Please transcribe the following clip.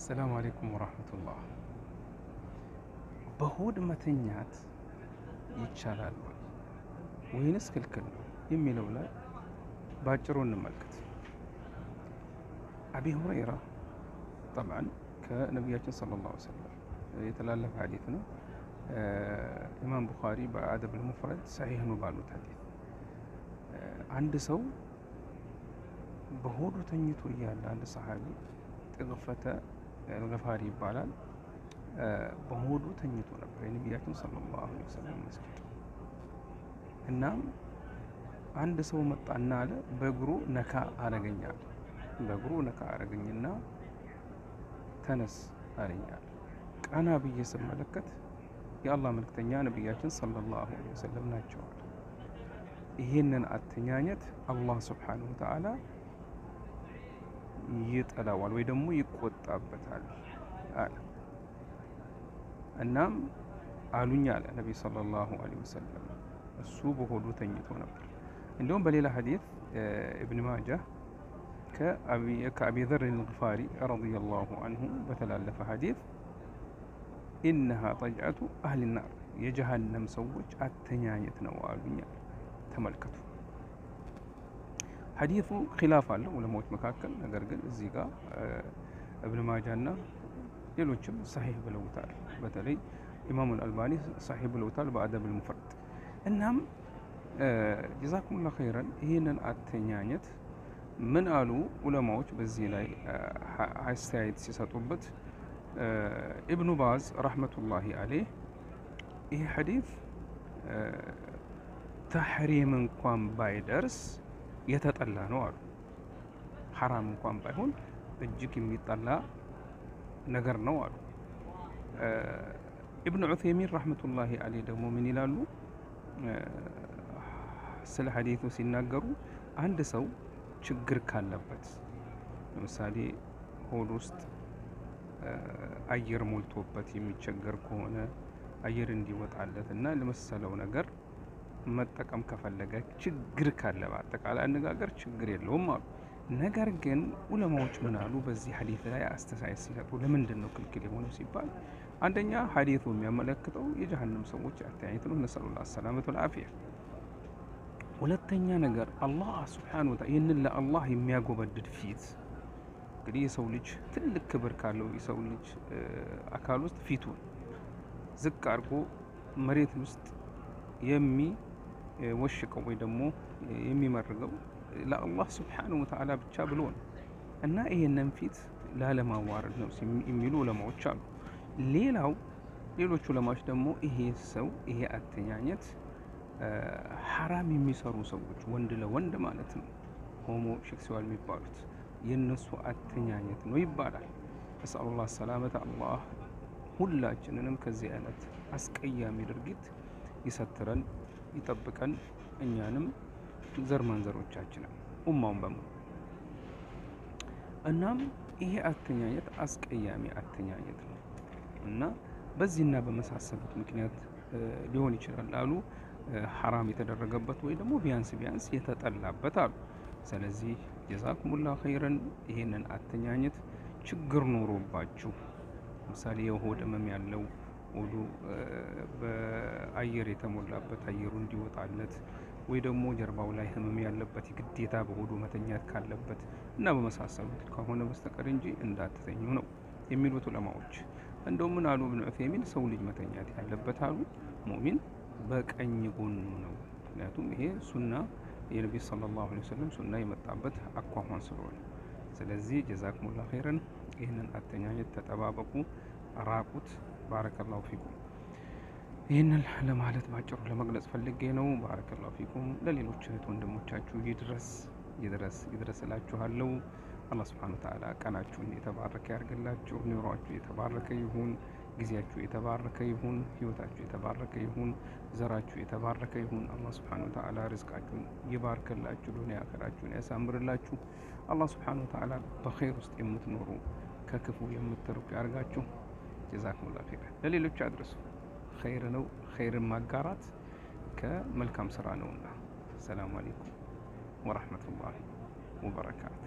السلام عليكم ورحمة الله። በሆድ መተኛት ይቻላል ወይ ወይንስ ክልክል ነው የሚለው ላይ ባጭሩ እንመልከት። አቢ ሁረይራ طبعا ከነቢያችን صلى الله عليه وسلم የተላለፈ ሐዲስ ነው። ኢማም ቡኻሪ በአደብ አልሙፍረድ ሰሒህ ነው ባሉት ሐዲስ አንድ ሰው በሆዱ ተኝቶ እያለ አንድ ሰሓቢ ጥግፈተ አልገፋሪ ይባላል። በሆዱ ተኝቶ ነበር የነቢያችን صلى الله عليه وسلم መስጊድ። እናም አንድ ሰው መጣና አለ በእግሩ ነካ አረገኝ አለ። በእግሩ ነካ አረገኝና ተነስ አለኝ አለ። ቀና ብዬ ስመለከት የአላህ መልክተኛ ነቢያችን صلى الله عليه وسلم ናቸው አለ። ይህንን አተኛኘት አላህ سبحانه وتعالى ይጠላዋል ወይ ደግሞ ይቆጣበታል አለ። እናም አሉኝ አለ ነቢ صلى الله عليه وسلم። እሱ በሆዱ ተኝቶ ነበር። እንዲሁም በሌላ ሐዲስ ኢብን ማጃህ ከአቢ ዘር አልግፋሪ رضي الله عنه በተላለፈ ሐዲስ إنها ضجعة أهل النار የጀሃነም ሰዎች አተኛኘት ነው አሉኝ አለ። ተመልከቱ፣ ሐዲሱ ኺላፍ አለው ዑለማዎች መካከል። ነገር ግን እዚህ ጋር እብን ማጃና ሌሎችም ሰሒህ ብለውታል። በተለይ ኢማሙል አልባኒ ሰሒህ ብለውታል በአደብ አልሙፍረድ። እናም جزاكم الله خيرا ይህንን አተኛኘት ምን አሉ ዑለማዎች በዚህ ላይ አስተያየት ሲሰጡበት ኢብኑ ባዝ رحمة الله عليه ይህ ሐዲስ ተሕሪም እንኳን ባይደርስ የተጠላ ነው አሉ። ሐራም እንኳን ባይሆን እጅግ የሚጠላ ነገር ነው አሉ። ኢብኑ ዑሰይሚን رحمة الله عليه ደግሞ ምን ይላሉ? ስለ ሐዲሱ ሲናገሩ አንድ ሰው ችግር ካለበት ለምሳሌ ሆድ ውስጥ አየር ሞልቶበት የሚቸገር ከሆነ አየር እንዲወጣለት እና ለመሰለው ነገር መጠቀም ከፈለገ ችግር ካለ በአጠቃላይ አነጋገር ችግር የለውም አሉ። ነገር ግን ዑለማዎች ምን አሉ? በዚህ ሐዲስ ላይ አስተያየት ሲሰጡ ለምንድን ነው ክልክል የሆነው ሲባል አንደኛ ሐዲሱ የሚያመለክተው የጀሃነም ሰዎች አተያየት ነው፣ ነሰሉላህ ሰላመቱ ወልዓፊያ። ሁለተኛ ነገር አላህ ሱብሓነሁ ወተዓላ ይህንን ለአላህ የሚያጎበድድ ፊት፣ እንግዲህ የሰው ልጅ ትልቅ ክብር ካለው የሰው ልጅ አካል ውስጥ ፊቱን ዝቅ አድርጎ መሬት ውስጥ የሚወሽቀው ወይ ደግሞ የሚመርገው ለአላህ ሱብሓነሁ ወተዓላ ብቻ ብሎ ነው እና ይህንን ፊት ላለማዋረድ ነው የሚሉ ዑለማዎች አሉ። ሌላው ሌሎች ዑለማዎች ደግሞ ይሄ ሰው ይሄ አተኛኘት ሐራም የሚሰሩ ሰዎች ወንድ ለወንድ ማለት ነው፣ ሆሞሴክሱዋል የሚባሉት የነሱ አተኛኘት ነው ይባላል። ነስአሉላህ ሰላመተ። አላህ ሁላችንንም ከዚህ አይነት አስቀያሚ ድርጊት ይሰትረን፣ ይጠብቀን፣ እኛንም ዘር ማንዘሮቻችንን ኡማውን በሙሉ። እናም ይሄ አተኛኘት አስቀያሚ አተኛኘት ነው እና በዚህና በመሳሰሉት ምክንያት ሊሆን ይችላል አሉ ሐራም የተደረገበት ወይ ደግሞ ቢያንስ ቢያንስ የተጠላበት አሉ። ስለዚህ ጀዛኩሙላሁ ኸይረን ይሄንን አተኛኘት ችግር ኖሮባችሁ ለምሳሌ የሆድ ህመም ያለው ሆዱ በአየር የተሞላበት አየሩ እንዲወጣለት ወይ ደግሞ ጀርባው ላይ ህመም ያለበት ግዴታ በሆዱ መተኛት ካለበት እና በመሳሰሉት ከሆነ በስተቀር እንጂ እንዳትተኙ ነው የሚሉት ዑለማዎች። እንደው ምን አሉ ኢብኑ ዑሰይሚን ሰው ልጅ መተኛት ያለበት አሉ ሙእሚን በቀኝ ጎኑ ነው። ምክንያቱም ይሄ ሱና የነቢ ሰለላሁ ዐለይሂ ወሰለም ሱና የመጣበት አኳኋን ስለሆነ። ስለዚህ ጀዛኩሙላሁ ኸይረን ይህንን አተኛኘት ተጠባበቁ፣ ራቁት። ባረከላሁ ፊኩም። ይህንን ለማለት ባጭሩ ለመግለጽ ፈልጌ ነው። ባረከላሁ ፊኩም። ለሌሎች እህት ወንድሞቻችሁ ይድረስ ይድረስ ይድረስ እላችኋለሁ። አላህ ሱብሓነሁ ወተዓላ ቀናችሁን የተባረከ ያርግላችሁ። ኑሯችሁ የተባረከ ይሁን። ጊዜያችሁ የተባረከ ይሁን። ህይወታችሁ የተባረከ ይሁን። ዘራችሁ የተባረከ ይሁን። አላህ ሱብሓነሁ ወተዓላ ርዝቃችሁን ይባርክላችሁ። ዱንያ አኸራችሁን ያሳምርላችሁ። አላህ ሱብሓነሁ ወተዓላ በኸይር ውስጥ የምትኖሩ ከክፉ የምትርቁ ያርጋችሁ። ጀዛኩሙላሁ ኸይረን። ለሌሎች አድርሱ። ኸይር ነው። ኸይርን ማጋራት ከመልካም ስራ ነውና። ሰላሙ አለይኩም ወራህመቱላሂ ወበረካቱ።